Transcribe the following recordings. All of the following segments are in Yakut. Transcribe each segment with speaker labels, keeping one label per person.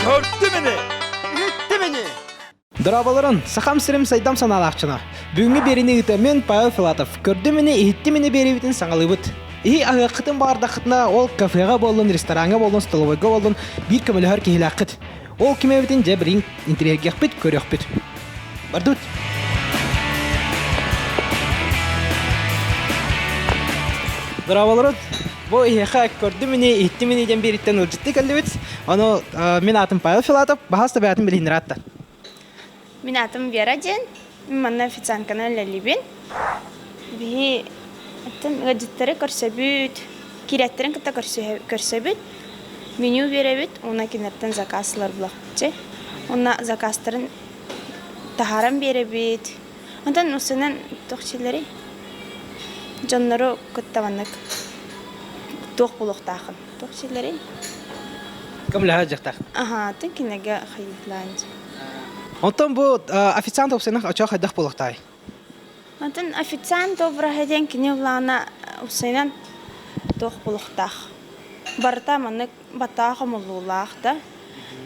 Speaker 1: Көрдүм ини, иһиттим ини.
Speaker 2: Дорооболорун, Сахам сирим сайдам санаалаахчына. Бүгүҥҥү биэриини ыыта мен Павел Филатов. Көрдүм ини, иһиттим ини биэриибитин саҥалыыбыт. Иһи аһыаххытын баҕардаххытына, ол кафеҕа буоллун, рестораҥҥа буоллун, столовойга буоллун, биир көмөлөһөр киһилээххит. Ол ким эбитин дьэ билигин интэриэһиргиэхпит, көрүөхпүт. Бардыбыт. Дорооболорун. Бу иһиэхэ көрдүм ини, иһиттим ини диэн биэриттэн ыалдьыттыы кэллибит. Ону мин аатым Павел Филатов, баһаас да бэйэтин билиһиннэрэ аатта.
Speaker 3: Мин аатым Вера диэн. Мин манна официантканан үлэлиибин. Биһи оттон ыалдьыттары көрсөбүт, киирээттэрин кытта көрсөбүт, меню биэрэбит уонна кинилэртэн заказ ылар булахчы. Уонна заказтарын таһааран биэрэбит. Онтон усунан туох дьиэлэрий? Дьоннору кытта маннык туох буолуохтаахын туох дьиэлэрий?
Speaker 2: Көмөлөһө дьахтар.
Speaker 3: Аха, тын кинигэ хайытлаан.
Speaker 2: Онтон бу официант уопсайынан очоо хайдах буолуохтаай?
Speaker 3: Онтон официант обраһа диэн кини улаана уопсайынан туох буолуохтаах. Барыта маннык баттаах хомуллуулаах да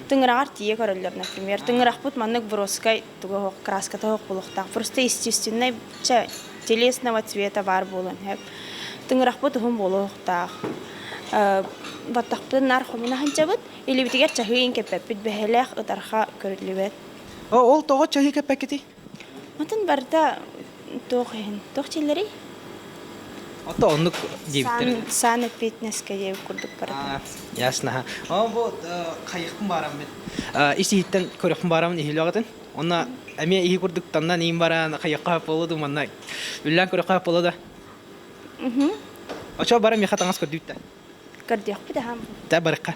Speaker 3: тыҥыраҕар тиийэ көрөллөр, например, тыҥырахпыт маннык броскай туга суох, краската суох буолуохтаах. Просто естественнай чэ, телесного цвета баар буолуон сөп. Тыҥырахпыт уһун буолуохтаах. Баттахпытын наар хомуна сылдьабыт. Илиибитигэр чаһыы кэппэппит, бэһэлээх ытарха көрүллүбэт.
Speaker 2: Ол тоҕо чаһыы кэппэккитий?
Speaker 3: Матын барыта туох иһин, туох дьиэлэрий?
Speaker 2: Ото оннук диэбиттэр.
Speaker 3: Сан эппиэтинэскэ диэбит курдук барыта.
Speaker 2: Ясно. О, бу хайыхпын баараммын. Ис иһиттэн көрөхпүн баараммын иһилэҕитин. Онно эмиэ иһи курдук таннан иин баран хайыхха буолу ду манна үллээн көрөххө буолу да. Очо бара миэхэ таҥас көрдүүттэ.
Speaker 3: Көрдүөхпүт аһам.
Speaker 2: Та барыкка.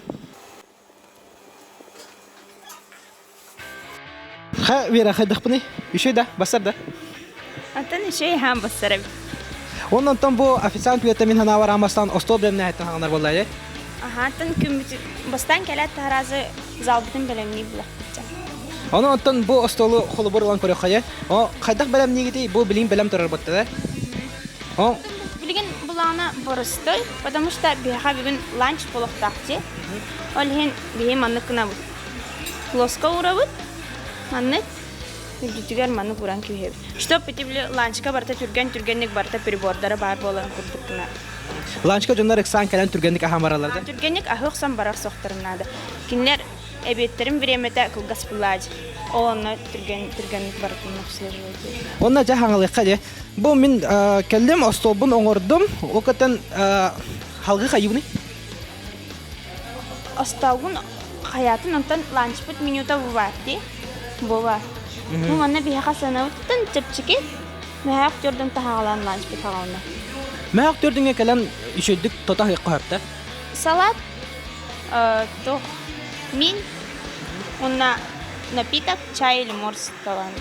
Speaker 2: Ха Вера хайдахпыный? Үчүгэй да, бассар да?
Speaker 3: Антон үчүгэй хаан бассар эбит.
Speaker 2: Онон онтон бу официант үлэтэ мин санаабар аан бастаан остуол бэлэмнээһиттэн хаҥанар буолла ээ.
Speaker 3: Аха, антон күммүт бастаан кэлээт таһараазы залбытын бэлэмнии булахпытча.
Speaker 2: Ону онтон бу остуолу холобур ылан көрүөххэ О, хайдах бэлэмниигитий? Бу билигин бэлэм турар буттара. О,
Speaker 3: Билигин булаана боростой, потому что биһиэхэ бүгүн ланч буолуохтаах дии. Ол иһин биһи маннык гынабыт. Плоско уурабыт. Маннык үрдүтүгэр маннык ууран күүһэбит. Чтоб ити били ланчка барыта түргэн-түргэнник барыта прибордара баар буоларын курдук гына.
Speaker 2: Ланчка дьоннор ыксаан кэлэн түргэнник аһаан бараллар да?
Speaker 3: Түргэнник аһыы охсон барар сохторун наада. Кинилэр эбиэттэрин бириэмэтэ кылгас былаадь. Ол онно түргэн түргэнник барытын обслуживать.
Speaker 2: Онно дьэ хаҥалыахха дьэ. Бу мин кэллим, остуолбун оҥордум. Ол кытан халгы хайыбыный?
Speaker 3: Остуолгун хайаатын онтон ланчпыт менюта бу дии. Буба. Бу манна биһиэхэ сыанабыттан чэпчэки. Мөһөөх түрдүн таһаҕалаан ланчпыт хаҕална.
Speaker 2: Мөһөөх түрдүҥҥэ кэлэн үчүгдүк тото аһыахха
Speaker 3: Салат, туох мин уонна напиток, чай или морс талаан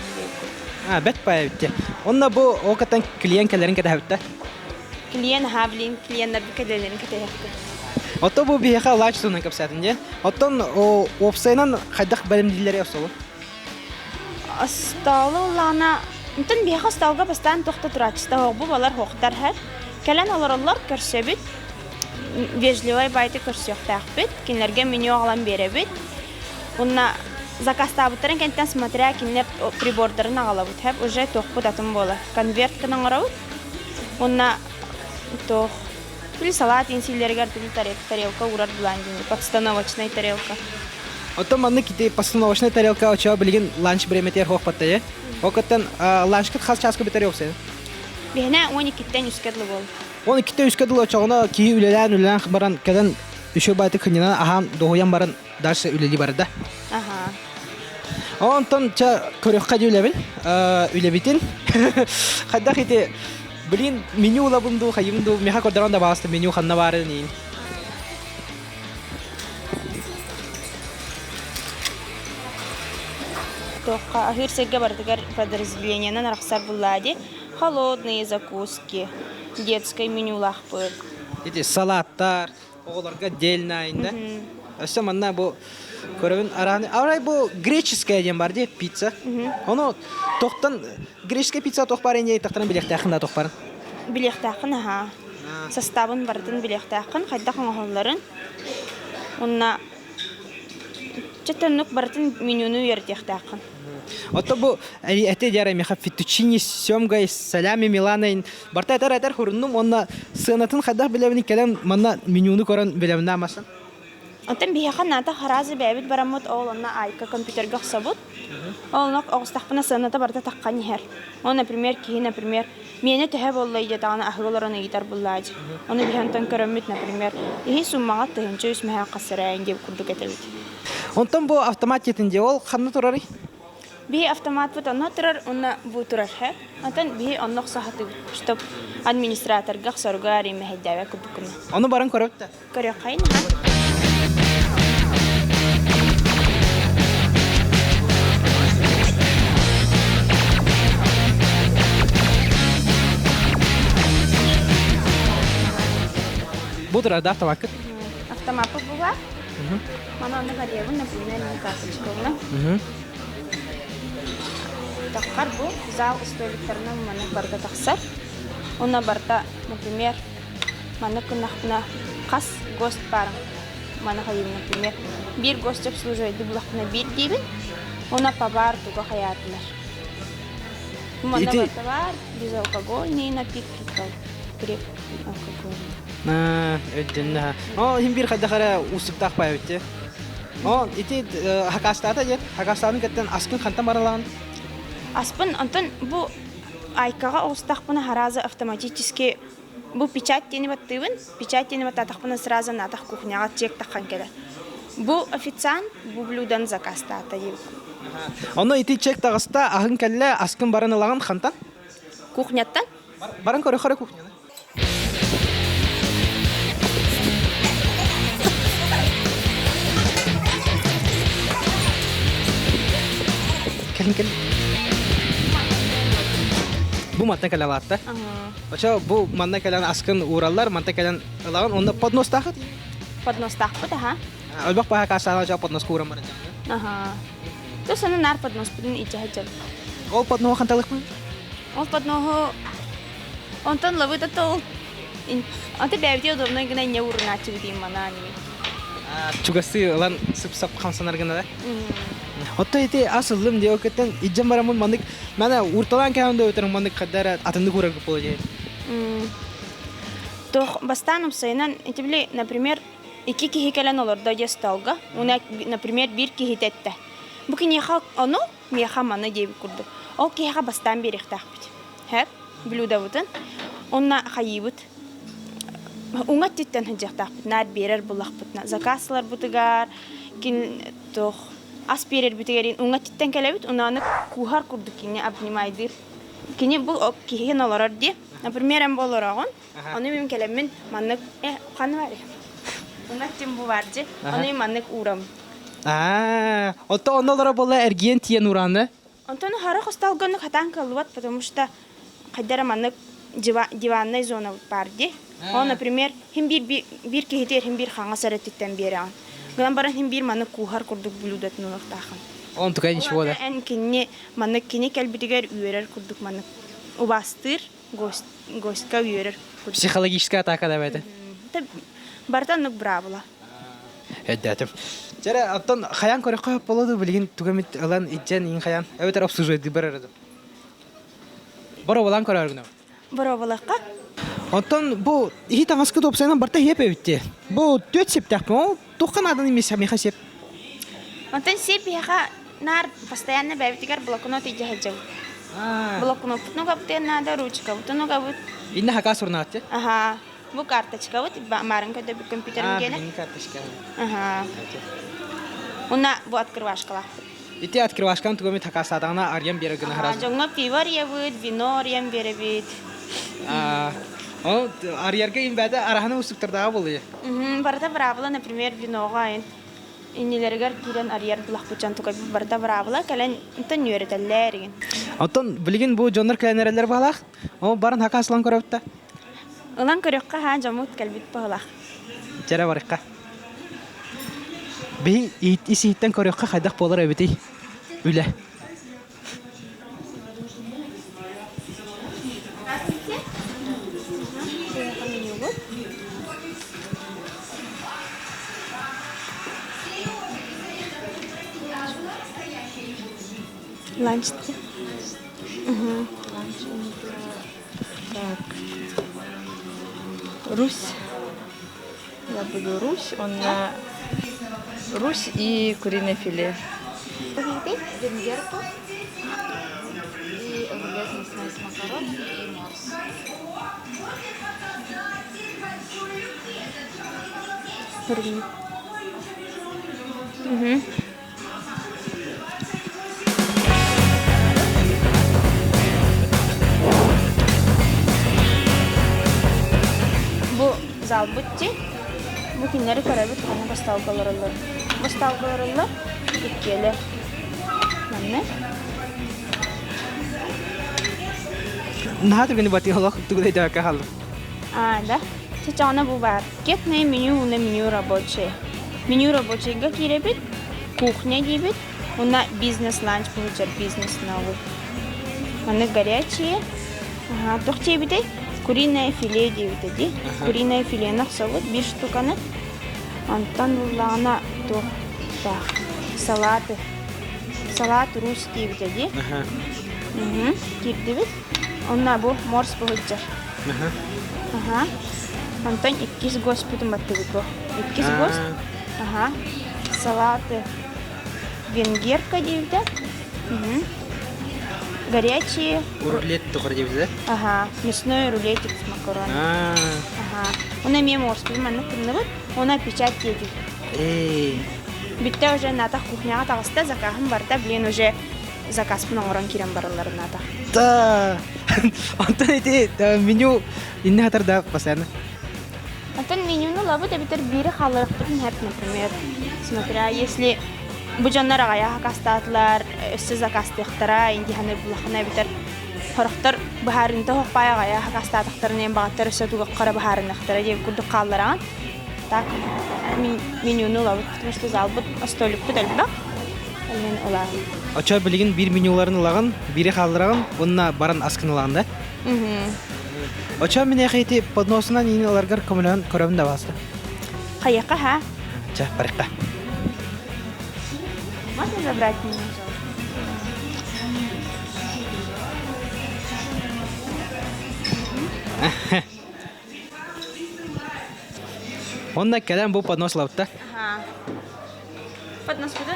Speaker 2: А, бэт паа эбитте. Онно бу ол кытан клиент кэлэрин кэтэһэбиттэ.
Speaker 3: Клиент аһаа билин клиеннарбыт кэлэлэрин кэтэһэхпит.
Speaker 2: Оттон бу биһиэхэ лач туһунан кэпсээтин дии. Оттон уопсайынан хайдах бэлэмнииллэрий остуолу?
Speaker 3: Остуолу ыллаҕына, онтон биһиэхэ остуолга бастаан туох да турааччыта суох, бу балар суохтар иһэр. Кэлэн олороллор, көрсөбүт. Вежливай баайты көрсүөхтээхпит. Кинилэргэ меню аҕалан биэрэбит. Уонна заказтаабыттарын кэнниттэн смотря кинилэр прибордарын аҕалабыт. Хэп уже туохпут атын буолар. Конверт гынан оҥоробут. Уонна туох или салат инсиилэригэр тарелка уурар булаан диэн подстановочнай тарелка.
Speaker 2: Оттон маннык ити постановочнай тарелка очоо билигин ланч бириэмэтигэр хуохпатта ээ. Ол кыттан ланчкыт хас чааска бүтэр уопсайын?
Speaker 3: Биһинэ 12-ттэн үскэ дылы буол.
Speaker 2: 12-ттэн үскэ дылы очоҕуна киһи үлэлээн-үлэлээн баран кэлэн үчүгэй баайтык хынньанан аһаан дуоһуйан баран дальше үлэлии барда.
Speaker 3: Аха.
Speaker 2: Онтон чэ көрүөххэ дии үлэбин. Үлэбитин. Хайдах ити блин меню ылабын дуу, хайым дуу, миэхэ көрдөрөн да бааста меню ханна баарын иин.
Speaker 3: Туохха аһыыр сиргэ барытыгар подразделениенан арахсар буллаа дии. Холодные закуски, детское менюлаахпыт.
Speaker 2: Ити салаттар, оҕолорго отдельно айында. Өссө манна бу көрөбүн арааны арай бу греческая диэн бар дии пицца. Ону тохтон греческая пицца тох бар инде тахтан билиэхтээххин да тох барын.
Speaker 3: Билиэхтээххин аһаа. Састаабын барытын билиэхтээххин, хайдах оҥоһулларын. Уонна. Чөттөн оннук барытын менюну үөрэтиэхтээххин.
Speaker 2: Ото бу эти дьара миха фетучини семгой салями миланайн барта этэр этэр хуруннум онно сыанатын хайдах билэбин кэлэн манна менюну көрөн билэбин масын.
Speaker 3: Оттон биһиэхэ наата хараазы бэйэбит бараммыт, ол онно айка компьютерга охсобут. Ол онно оҕустахпына сыаната барыта таххан иһэр. Ол, например, киһи, например, миэнэ төһө буолла диэтэҕинэ аһыы олорон ыйытар буллаадьы. Ону биһи онтон көрөммүт, например, иһи суммаҕа 1003 мэһээх хасыраайын диэбит курдук этэбит.
Speaker 2: Онтон бу автомат диэтин дии, ол ханна турарый?
Speaker 3: Биһи автоматпыт онно турар, уонна бу турар һэ. Онтон биһи онно охсоһатыбыт, чтоб администраторга охсорго мэһэйдээбэт курдук гына.
Speaker 2: Ону баран көрөбүт да.
Speaker 3: Көрүөххэйин аха.
Speaker 2: Бу турар да автомаккыт?
Speaker 3: Автомаппыт бу бар. Мана онно барыабын, например, мен карточкабына. Таххар бу зал столиктарынан маннык барыта тахсар. Онно барыта, например, маннык гыннахпына хас гость баарын маны хайыыбын, например, биир гость обслуживайды булахпына биир диибин, уонна по бар туга хайаатылар. Манна
Speaker 2: Ити
Speaker 3: барыта баар, безалкогольные напитки, крепкий алкогольный.
Speaker 2: Өйдөннө. О, иһин биир хайдах эрэ уустуктаах баайбыт дии. О, ити хакастаата диэн, хакастаатын кэттэн аскын хантан баралаан?
Speaker 3: Аспын онтон бу айкаҕа оҕустахпына хараазы автоматически бу печать диэни баттыыбын, печать диэни баттаатахпына сразу наатах кухняҕа чек таххан кэлэр. Бу официант бу блюданы заказтаата диэбит.
Speaker 2: Ону ити чек таҕыста, аһын кэллэ, аскын баран ылаҕын хантан?
Speaker 3: Кухняттан.
Speaker 2: Баран көрө-көрө кухняны. Кэлин кэлин. Бу манна кэлэ алаатта. Очо бу манна кэлэн аскын уураллар, манта кэлэн ылаҕын, онно подностаахыт?
Speaker 3: Подностаахпыт, аха.
Speaker 2: Өлбөх баһа кассаана очо подноска ууран баран
Speaker 3: Аха. То саны нар подноспутун ичэ сылдьабыт.
Speaker 2: Ол подноһу ханталыкпын?
Speaker 3: Ол подноһу онтон лабыта тол Онто бэйэбитигэр удобнай гына инньэ уурунааччыбыт диин манаан ини.
Speaker 2: Чугастыы ылан сып-сап хамсанар гына да. Отто ити ас ыллым диэ кыттан иджен бараммын маннык мана урталаан кэһэн да өтөрүн маннык хаддара атыннык уурар буолуо диэн.
Speaker 3: Тох бастаан упсайынан ити били, например, икки киһи кэлэн олордо дьэ столга. Уна, например, биир киһи тэтте. Бу киниэхэ ону, миэхэ маны диэбит курдук. Ол киһиэхэ бастаан биэриэхтээхпит. Һэп, блюдабытын. Онно хайыыбыт. Уҥа өттүттэн сылдьыахтаахпыт, наар биэрэр буллахпытына. Заказ ыларбытыгар, кин туох ас биэрэрбитигэр уҥа өттүттэн кэлэбит, унааны кууһар курдук кини обнимайдыыр. Кини бу киһин олорор дии. Например, эн бу олороҕун, ону мин кэлэммин маннык э ханна барый? Уҥа өттүм бу бар дии. Ону мин маннык уурам.
Speaker 2: Аа, отто онно олоро буолла эргийэн тиийэн урааны.
Speaker 3: Онтон харах остолгону хатаан кыллыбат, потому что хайдара маннык диванная зона баар дии. Ол, например, хим биир биир киһитигэр хим биир хаҥас эрэ биэрэҕин. Гынан баран хим биир маннык кууһар курдук блюдотун ылыахтааххын.
Speaker 2: Он такая ничего да.
Speaker 3: Эн кинини маннык кини кэлбитигэр үөрэр курдук маннык убаастыыр, гость гостька үөрэр курдук.
Speaker 2: Психологическая атака да это.
Speaker 3: Барыта оннук браабыла.
Speaker 2: Өйдөөтүм. Чэрэ, оттон хайаан көрөххө сөп буолуо дуу билигин тугу эмит ылан иччэн иин хайаан эбэтэр обслуживайдыы барар дуу? Боруобалаан көрөөр гынабын.
Speaker 3: Боруобалыахха.
Speaker 2: Оттон бу иһи таҥаскыт уопсайынан барыта иһиэп эбит дии. Бу түөрт сиптээхпин, ол туохха нааданый миэхэ сиэп?
Speaker 3: Онтон сиэп биһиэхэ наар постоянно бэйэбитигэр блокнот илдьэ сылдьабыт. Блокноппутун угабытыан наада, ручкабытын угабыт.
Speaker 2: Иннэ хакас сурунаат
Speaker 3: Аха. Бу карточкабыт марын көрдөбүт компьютерым гиэнэ.
Speaker 2: билиҥҥи карточка.
Speaker 3: Аха. Уна бу открывашкалаахпыт.
Speaker 2: Ити открывашканы тугу эмит хакаастаатаҕына арыйан биэрэр гына
Speaker 3: Аха, дьоҥҥо пиво арыйабыт, вино арыйан биэрэбит.
Speaker 2: Ол арыйарга имбээтэ араһаны устуктардааҕа буолуо.
Speaker 3: Барыта быраабыла, например, виноҕа айын иннилэригэр киирэн арыйар булахпытчан тугай барыта быраабыла кэлэн онтон үөрэтэллэр игин.
Speaker 2: Оттон билигин бу дьоннор кэлэн эрэллэр баалаах. Ол баран хакаслан көрөбүт да.
Speaker 3: Ылан көрүөххэ хаан дьоммут кэлбит быһылаах.
Speaker 2: Чэрэ барыхха. Биһи ис иһиттэн көрүөххэ хайдах буолар эбитий? Үлэ.
Speaker 3: Здравствуйте. Меню Ланч. Угу.
Speaker 4: Так. Русь. Я буду Русь, он на Русь и куриное филе.
Speaker 5: Венгерку и рулет мясной с макаронами и морс.
Speaker 3: Угу. Бу залбыт дии. Бу кинилэри көрөбүт ханна бастаалга олороллор. Бастаалга олороллор иккиэлэр. Манна.
Speaker 2: Наһаа түргэнник батыы олох тугу да өйдөөбөккө хааллым.
Speaker 3: А, да. Чачаҕына бу баар. Кетное меню уонна меню рабочее. Меню рабочийга киирэбит, кухня диибит, уонна бизнес-ланч получар бизнес новый. Маннык горячие. Ага, туох диэбитэй? Куриное филе диэбитэ дии. Куриное филени охсобут биир штуканы. Онтон буллаҕына туох таах салаты. Салат рус диэбитэ дии. Угу, киирдибит. Онно бу морс быһыддьар. Аха. Онтон иккис госпиталь баттыбыт бу. Иккис гость. Аха. Салаты венгерка диэбитэ. Угу. Горячие.
Speaker 2: Рулет тухар диэбитэ.
Speaker 3: Ага. Мясной рулетик с макаронами. Ага. Оны эмиэ морспут маннык тымныбыт. Оны печать диэбит.
Speaker 2: Эй.
Speaker 3: Бүттэ уже натах кухняҕа таҕыста, закаһым барда, блин, уже заказпын оҥорон киирэн баралларын наада.
Speaker 2: Да. Онтон ити меню инне хатар да постоянно.
Speaker 3: Онтон менюну ылабыт эбэтэр биири хаалларыахпытын сөп, например, смотря если бу дьоннор аҕайах акаастаатылар, өссө заказтыахтара, индиһаны булахына эбэтэр сорохтор быһаарыыта оһохпай аҕайах акаастаатахтарына эн баҕаттар өссө тугаххара быһаарыныахтара диэн курдук хааллараҕын. Так менюну ылабыт, потому что залбыт, столикпут элбэх. Мен ылаҕын.
Speaker 2: Очо билигин биир менюларын ылаҕын, биири хааллараҕын, уонна баран аскын ылаҕын да? Очо миниэхэ ити подносунан иин ыларгар көмөлөһөн көрөбүн да бааста.
Speaker 3: Хайака ха?
Speaker 2: Чэ, барыкта.
Speaker 3: Можно забрать меню?
Speaker 2: Онно кэлэн бу поднос ылабыт да?
Speaker 3: Ага. Подноспутун...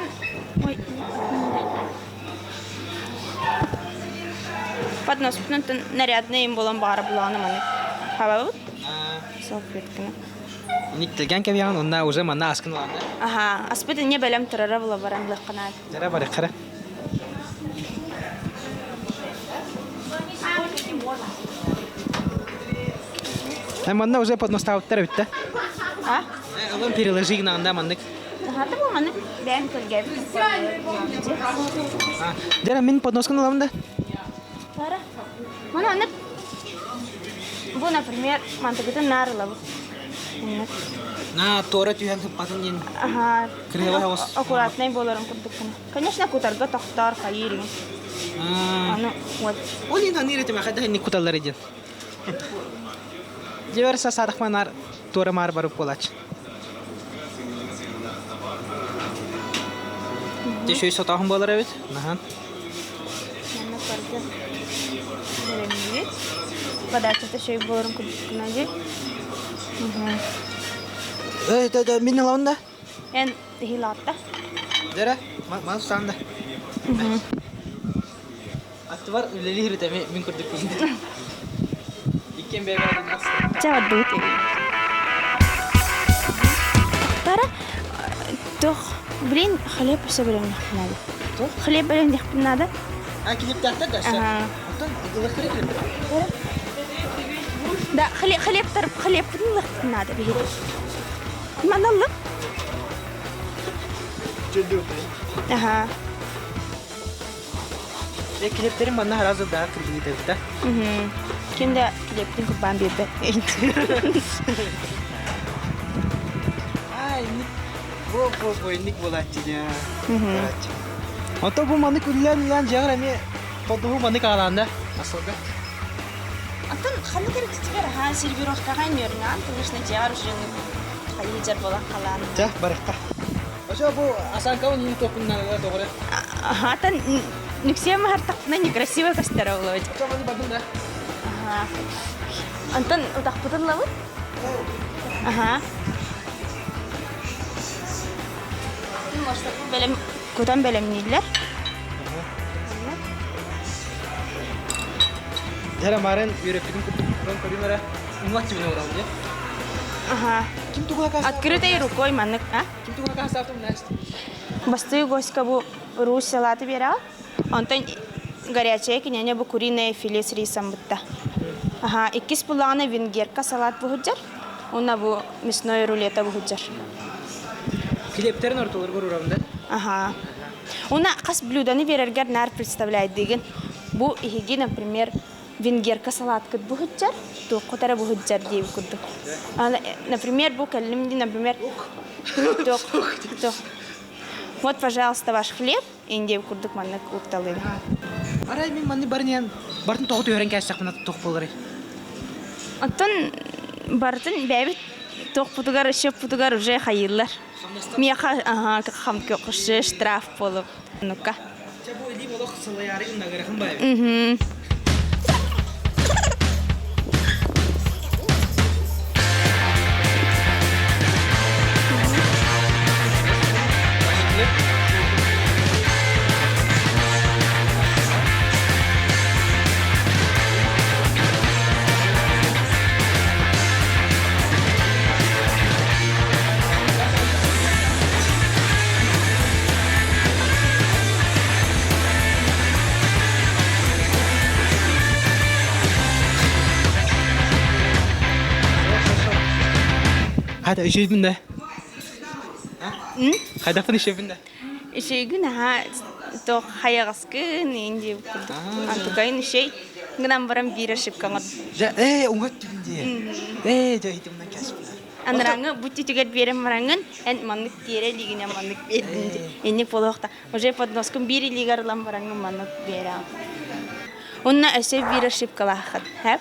Speaker 3: Ой, Подноспутун нарядный им болон баара булааны маны хабабыт. Салфетканы.
Speaker 2: Никтелген кэбиэҕин онна уже манна аскын ылаан да?
Speaker 3: Ага, аспыт инне бэлэм турара була баран лыхханаат.
Speaker 2: Дьэрэ барыххара. Манна уже подностаабыттар эбит да?
Speaker 3: А?
Speaker 2: Ылын переложи гынаанда маннык.
Speaker 3: Ата бу маннык бэйэм көргөбүт.
Speaker 2: Дьэрэ мин подноскун ыламын да?
Speaker 3: Тара. Маны маннык бу, например, мантыгытын наар ылабыт.
Speaker 2: На туора түһэн сыппатын диэн.
Speaker 3: Ага.
Speaker 2: Кырыыла соҕус.
Speaker 3: Аккуратнай буоларын курдук гына. Конечно, кутарга тохтоор хайыыр игин. Аны вот.
Speaker 2: Ол иһин аныыр этим хайдах инник куталлар диэн. Дьиэбэр сасаадахманаар туора маар барып буолааччы. Дьэ сотоохун буолар эбит. Нахан.
Speaker 3: Манна барда бэлэмниибит. Подачата шөй буоларын курдук гына дии.
Speaker 2: Эй, да, да, мин ылабын да.
Speaker 3: Эн иһилаатта.
Speaker 2: Дэрэ, ман саанда. Аттыбар үлэлиир этэ мин курдук киһи. Иккиэн бэйбээтин
Speaker 3: Чэ, барбыт. Тара, туох, блин, хлеб өссө бэлэмниэхпин наада. Хлеб бэлэмниэхпин наада.
Speaker 2: А, килиптээхтэр да өссө? Оттон ылыхтары килип.
Speaker 3: Да, хлеб, хлебтар, хлебпытын ылыахпытын наада биһиги. Маналлык. Аха.
Speaker 2: Э, килиптерин манна сразу да кыргыйт эбит да?
Speaker 3: Ким да килиптин курбаан биэрбэт.
Speaker 2: Ай, инник бу бу бу инник буолааччы дьэ. Ото бу маннык үллээн-үллээн дьиэҕэр эмиэ подуһу маннык аҕалаан да асылга.
Speaker 3: Антон ханнык эрэ титигэр аһаан сервировкаҕа ньөрүнээн, конечно, дьиэҕэр уже хайыы буолан халаан.
Speaker 2: Чэ, барыхха. Ошо бу асанкабын иин топпуннан тоҕура.
Speaker 3: Аха, тан Нүксиэ маһартахпына некрасиво көстөр олуо. Ага. Онтон утахпытын ылабыт. Аха. Бэлэм кутан бэлэмнииллэр.
Speaker 2: Дьэ марын үөрэппитин курдук көрөн көрүм эрэ. Уҥа өттүбүн уурабын дии.
Speaker 3: Ага.
Speaker 2: Ким тугу
Speaker 3: Открытой рукой маннык, а?
Speaker 2: Ким тугу акаастаатым Настя?
Speaker 3: Бастыы госька бу Русь салаты биэрэҕит. Онтон горячая киниэнэ бу куриное филе с рисом бытта. Аха, иккис буллаҕына венгерка салат буһуджар. Уонна бу мясной рулета буһуджар.
Speaker 2: Килиэптэрин ортолоргор уурабын да?
Speaker 3: Аха. Уонна хас блюдоны биэрэргэр наар представляйдыгын. Бу иһиги, например, венгерка салаткыт буһуджар, туоххут эрэ буһуджар диэбит курдук. Например, бу кэллим ди, например, туох, туох. Вот, пожалуйста, ваш хлеб, индия курдук маннык укталыым.
Speaker 2: Арай мин манны барыниан бартын тоҕу түһэрэн кээстэхпинэ туох буоларый?
Speaker 3: Оттон барытын бэйэбит туохпутугар, счеппутугар уже хайыыллар. Миэхэ ага хамкөкөшө штраф буолуп. Ну-ка.
Speaker 2: Чэ бу илиим олох сылайаары гыннагырахын баайбыт. Хайда үчүгүйбүн да? Хайдахпын үчүгүйбүн да?
Speaker 3: Үчүгүйгүн аһаа туох хайаҕаскын иин диэбит курдук. Антукайын үчүй гынан баран биир ошибкаҥа.
Speaker 2: Дьэ, ээ, уҥа өттүгүн дии. Ээ, дьэ, итимнэн кэспин.
Speaker 3: Анарааҥы бу түтүгэр биэрэн бараҥҥын, эн маннык тиэрэ илиигинэн маннык биэрдин дии. Инник буолуохта. Уже подноскун биир илиигэр ылан бараҥҥын маннык биэрэҕин. Уонна өссө биир ошибкалааххын. Хэп.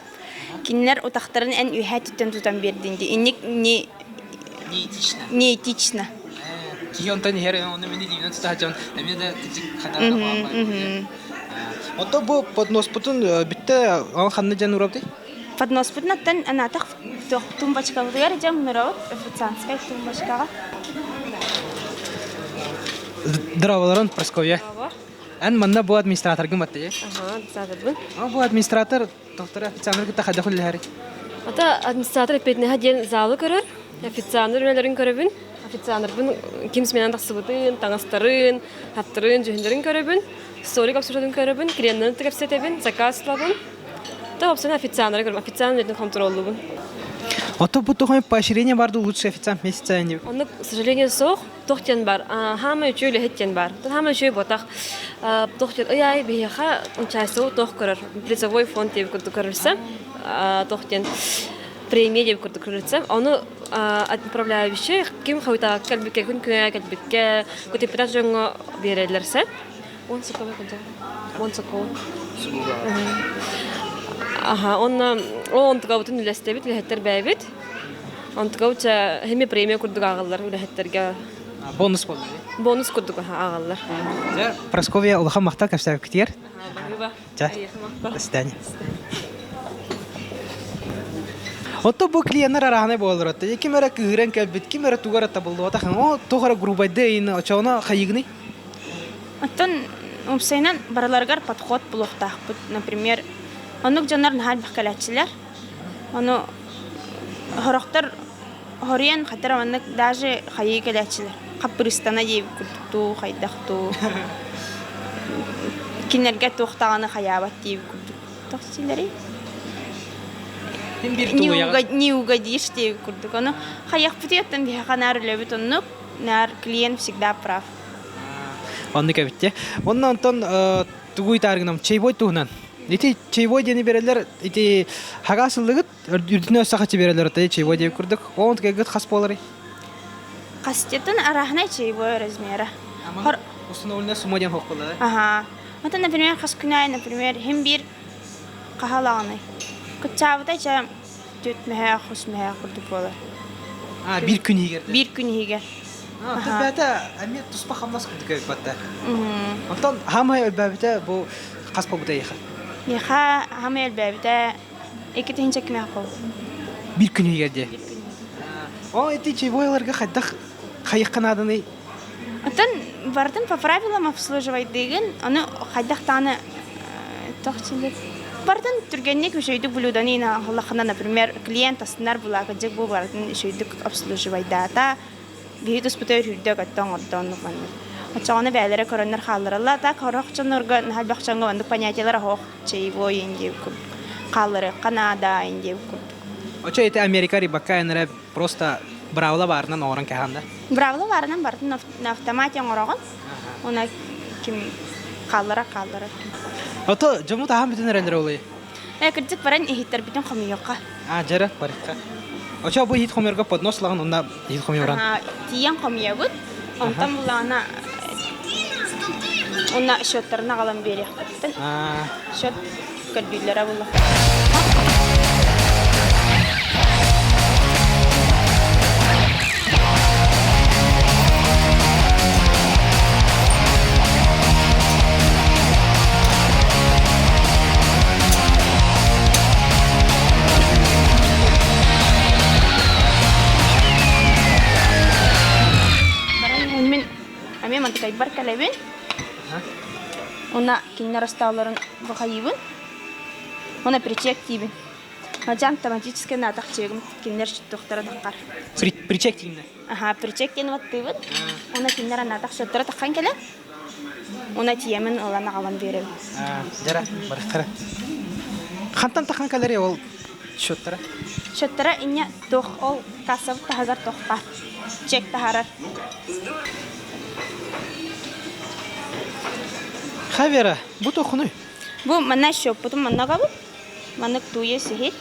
Speaker 3: Кинилэр утахтарын эн үөһээ өттүттэн тутан биэрдин дии. Инник не
Speaker 2: Неэтично.
Speaker 3: Неэтично.
Speaker 2: Киһи онтон иһэр, оны мин илиибинэн тута сылдьан, эмиэ да кырдьык хатаан да Ото бу подноспутун бүттэ, ол ханна дьэн урабдый?
Speaker 3: Подноспутун оттон анаатах тумбочкабытыгар дьэ мунуробут официантскай тумбочкаҕа.
Speaker 2: Здраволорон, Прасковья. Эн манна бу администраторгын баттыйы?
Speaker 6: Ага, администраторбын.
Speaker 2: Бу администратор Доктор официаннар кытта хайдах үлэлэһэрий?
Speaker 6: Ата администратор эппиэтинэһэ диэн залы көрөр, официаннар үлэлэрин көрөбүн. Официаннарбын ким сменан тахсыбытын, таҥастарын, аттарын, дьүһүннэрин көрөбүн, столик обслуживатын көрөбүн, клиеннарын кэпсэтэбин, заказ ылабын. Та собственно официаннары көрөбүн, официант үлэтин контроллуубун.
Speaker 2: Ото бу тухай поощрение барды лучший официант месяца не.
Speaker 6: Онно, к сожалению, суох. Туох диэн бар, хаама үчүгэй үлэһит диэн бар. Хаама үчүгэй буотах. Туох диэн ый аайы биһиэхэ участвовал туох көрөр, призовой фонд диэбит курдук көрөрсө, туох диэн премия диэбит курдук көрөрсө. Ону отправляющий ким хойутаакка кэлбиккэ, күн күнэ кэлбиккэ, кутиппитах дьоҥҥо биэрэллэрсэ. Он сокол Он сокол. Аха, онно ол онтугабытын үлэстэбит, үлэһиттэр бэйэбит. Онтугабыт хеми премия курдук ааҕаллар үлэһиттэргэ.
Speaker 2: Бонус буолла.
Speaker 6: Бонус курдук ааҕаллар.
Speaker 2: Дьэ, Прасковья улахан махтал кэпсээбиккитигэр. Дьэ, до свидания. Ото бу клиеннар араһанай буолар отто. Ким эрэ кыһыран кэлбит, ким эрэ тугар табыллыбатах. О, туох эрэ грубайды ин очоҕуна хайыгыный?
Speaker 3: Оттон уопсайынан барыларыгар подход булуохтаахпыт. Например, оннук дьоннор наһаа элбэх кэлээччилэр. Ону сорохтор хоруйан хатар маннык даже хайыы кэлээччилэр. Хаппырыыстана диэбит курдук дуу, хайдах дуу. Кинилэргэ туох даҕаны хайаабат диэбит курдук. Тохсилэрий? Не угодишь диэбит курдук. Ону хайахпытыттан биһиэхэ наар үлэбит оннук. Наар клиент всегда прав.
Speaker 2: Оннук эбит дии. Онно онтон тугу ыйтааргыным чайбой туһунан. Ити чайбой диэни береллер ити хагаа сыллыгыт үрдүнэ өссө хачы береллер ата чайбой диэбит курдук. Оон кэггит хас буоларый?
Speaker 3: Хастетын арааһынай чайбой размера.
Speaker 2: Установленная сумма диэн хохкулар.
Speaker 3: Ага. Это, например, хас күн аайы, например, хим биир хаһалаҕыный. Кытчаабыта чэ түөрт мөһөөх, үс мөһөөх курдук буолар.
Speaker 2: А, биир күн иһигэр.
Speaker 3: Биир күн иһигэр.
Speaker 2: Бэйэтэ эмиэ туспа хамнас курдук эбит Онтон хаамай өлбөөбүтэ бу хас буолбута эйиэхэ?
Speaker 3: Миэхэ хаамай өлбөөбүтэ 2 кимиэхэ буолбут.
Speaker 2: Биир күн иһигэр дии. Ол ити чаевойларга хайдах хайыхха нааданый?
Speaker 3: Оттон барытын по правилам обслуживайдыыгын, ону хайдах даҕаны туох барытын түргэнник үчүгэйдик блюданы аһыллаххына, например, клиент астынар булаакыдьык бу барытын үчүгэйдик обслуживайдаата, биһи туспута өрүүрдэ көттө оҥордо оннук маннык. Оччоҕуна бэйэлэрэ көрөннөр хааллараллар, так сорох дьоннорго наһаа элбэх дьоҥҥо оннук понятиелар оһох чаевой индия курдук хаалларыахха наада индия курдук.
Speaker 2: Очо ити Америка рибакка энэрэ просто браавыла баарынан оҥорон кэһэн да?
Speaker 3: Браавыла баарынан барытын на автомате оҥороҕун. Уна ким хааллара хаалларар.
Speaker 2: Ото дьоммут аһаан бүтэн эрэллэр олай.
Speaker 3: Э кырдьык баран иһиттэрбитин хомуйуохха.
Speaker 2: А дьэрэ барыхха. Очо бу иһит хомуйарга поднос лагын онна иһит хомуйуран.
Speaker 3: Тиийэн хомуйабыт. Онтон булаана уонна счеттарын аҕалан биэриэхпит. Счет көрдүүллэрэ буолла. Мин эмиэ мантыкайбар кэлэбин. Уна кинилэр остааларын бухайыбын. Уна причек диибин. Мадьан автоматически наатах чегим кинилэр туохтара таххар.
Speaker 2: Причек дииннэ?
Speaker 3: Аха, причек диэн ваттыыбын. Уна кинилэр анаатах счеттара таххан кэлэн. Уна тиэмин ылан аҕалан биэрэбин.
Speaker 2: Дьара, барыхтара. Хантан тахан кэлэр ол счеттара?
Speaker 3: Счеттара инньэ туох ол кассабыт таһыгар туох баар. Чек таһаарар.
Speaker 2: Хавера, бу тохунуй?
Speaker 3: Бу манна счеппутун манна габыт. Маннык тууйа сиһит.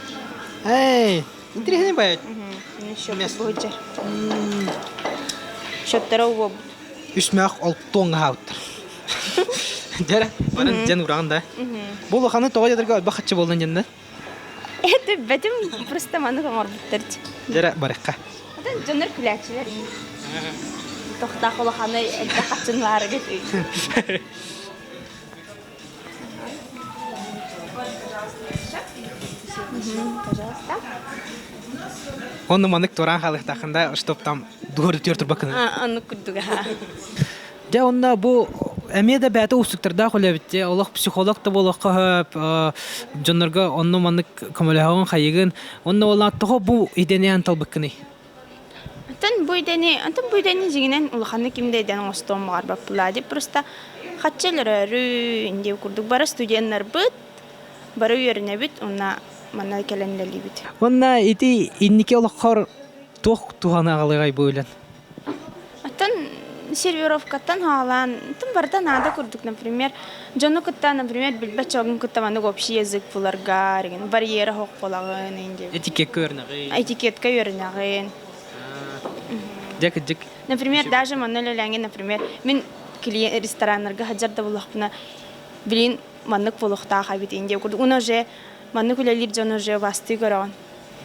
Speaker 2: Эй, интересный байт.
Speaker 3: Счеппут бу Счеттара уобут.
Speaker 2: Үс мөөх олтуоҥ аһаабыттар. Дьэрэ, баран дьэн ураҕын да. Бу улаханы тоҕо дьадарга өлбөх хаччы буоллун дьэннэ.
Speaker 3: Это бэтим просто маннык оҥорбуттар.
Speaker 2: Дьэрэ, барыхха.
Speaker 3: Атын дьоннор күлээччилэр. Тохтаах улаханы элбэх хаччын баарыгыт. Пожалуйста.
Speaker 2: Онно маннык туораан хаалыахтааххын да, чтоб там дугар түөр турбаккын.
Speaker 3: Оннук курдук
Speaker 2: Дьэ онно бу эмиэ да бэйэтэ уустуктардаах үлэбит дьэ олох психолог да буолуохха сөп дьоннорго онно маннык көмөлөһөҕүн хайыгын онно буоллаҕа тоҕо бу идэни эн талбыккыный?
Speaker 3: Антон бу идэни антон бу идэни дьиҥинэн улаханнык ким да идэни оҥостуон баҕарбаппылаа дии просто хаччы өлөрөөрү диэн курдук бары студеннарбыт бары үөрэнэбит уонна манна кэлэн үлэлиибит.
Speaker 2: Уонна ити инники олоххор туох туһаны аҕалыаҕай бу үлэн?
Speaker 3: Оттон сервировкаттан хаалаан, оттон барыта наада курдук, например, дьону кытта, например, билбэт дьоҥҥун кытта маннык общий язык буларга, барьера суох буолаҕын диэн.
Speaker 2: Этикетка үөрэнэҕин.
Speaker 3: Этикетка үөрэнэҕин.
Speaker 2: Дьэ, кырдьык.
Speaker 3: Например, даже манна үлэлээҥҥин, например, мин клиент рестораннарга сылдьар да буоллахпына, блин, маннык буолуохтаах эбит диэн курдук. Уна уже маннык үлэлиир дьон уже убаастыы көрөҕүн.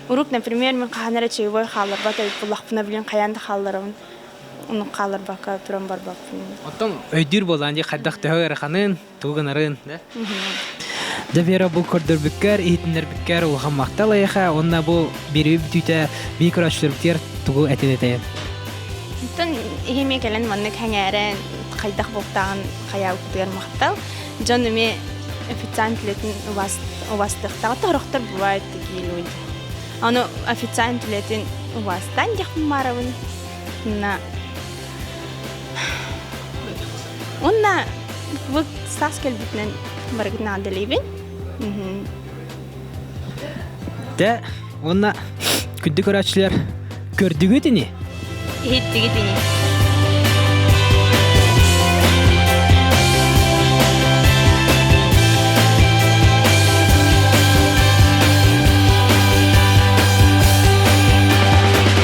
Speaker 3: Урук, например, мин хаһан эрэ чаевой хаалларбат эбит буоллахпына, блин, хайаан да хаалларабын. Оннук хаалларбакка туран барбаппын.
Speaker 2: Оттон өйдүүр буоллаан дии хайдах төһө ыараханын, тугу гынарын, да? Дьэ, Вера, бу көрдөрбүккэр, иһитиннэрбиккэр улахан махтал эйиэхэ уонна бу биэрии бүтүүтэ биир көрөөччүлэрбитигэр тугу этин этэйэн?
Speaker 3: Оттон иһимиэ кэлэн маннык сэҥээрэн хайдах буолтааҕын хайаабытыгар махтал. Дьон эмиэ официант үлэтин убаастыахтаах. Сорохтор бывает такие люди. Аны официант үлэтин убаастаан диэхпин баарабын. Уонна уонна бу саас кэлбитинэн барыгытын наадалыыбын.
Speaker 2: Дьэ, уонна күндү көрөөччүлэр, көрдүгүт ини?
Speaker 3: Иһиттигит ини.